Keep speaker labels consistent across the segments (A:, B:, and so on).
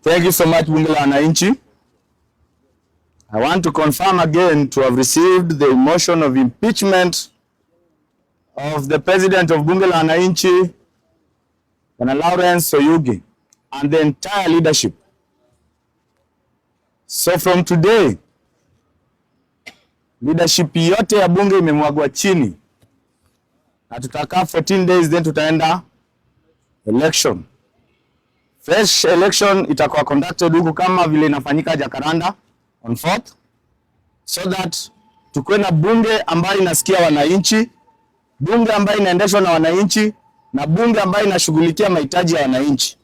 A: Thank you so much, Bunge la Wananchi. I want to confirm again to have received the motion of impeachment of the President of Bunge la Wananchi, Bwana Lawrence Oyugi, and the entire leadership. So from today, leadership yote ya bunge imemwagwa chini na tutakaa 14 days, then tutaenda election. Fresh election itakuwa conducted huku kama vile inafanyika Jacaranda on 4th, so that tukuwe na bunge ambayo inasikia wananchi, bunge ambayo inaendeshwa na wananchi na bunge ambayo inashughulikia mahitaji ya wananchi.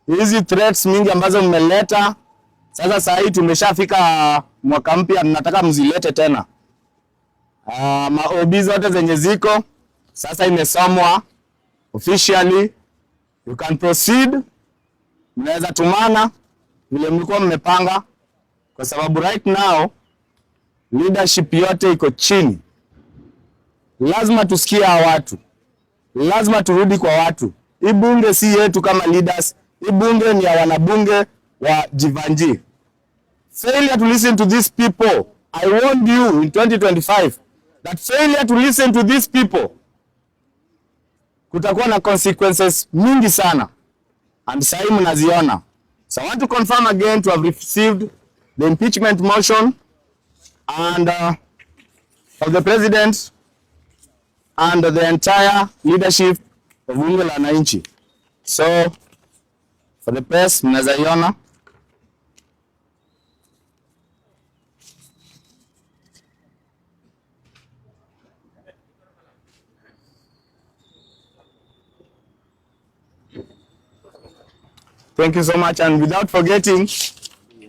A: Hizi threats mingi ambazo mmeleta sasa, saa hii tumeshafika mwaka mpya, mnataka mzilete tena. Ma-OB zote zenye ziko sasa imesomwa officially, you can proceed. Mnaweza tumana vile mlikuwa mmepanga, kwa sababu right now leadership yote iko chini. Lazima tusikie hawa watu, lazima turudi kwa watu. Hii bunge si yetu kama leaders, hii bunge ni ya wanabunge wa Jeevanjee. Failure to listen to these people, I warned you in 2025 that failure to listen to these people, kutakuwa na consequences mingi sana, and sahii mnaziona. So I want to confirm again to have received the impeachment motion and of the president and the entire leadership of Bunge la Wananchi. So for the press, mnaweza iona. Thank you so much. And without forgetting,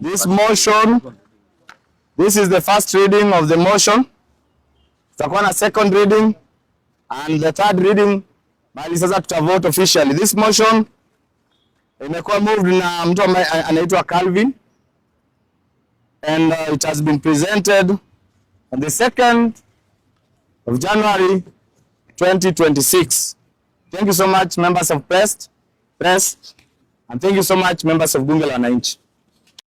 A: this motion, this is the first reading of the motion. Tutakuwa na second reading and the third reading, bali sasa tutavote officially. This motion imekuwa moved na mtu ambaye anaitwa Calvin and it has been presented on the 2nd of January 2026. Thank you so much, members of press, and thank you so much, members of Bunge la Wananchi.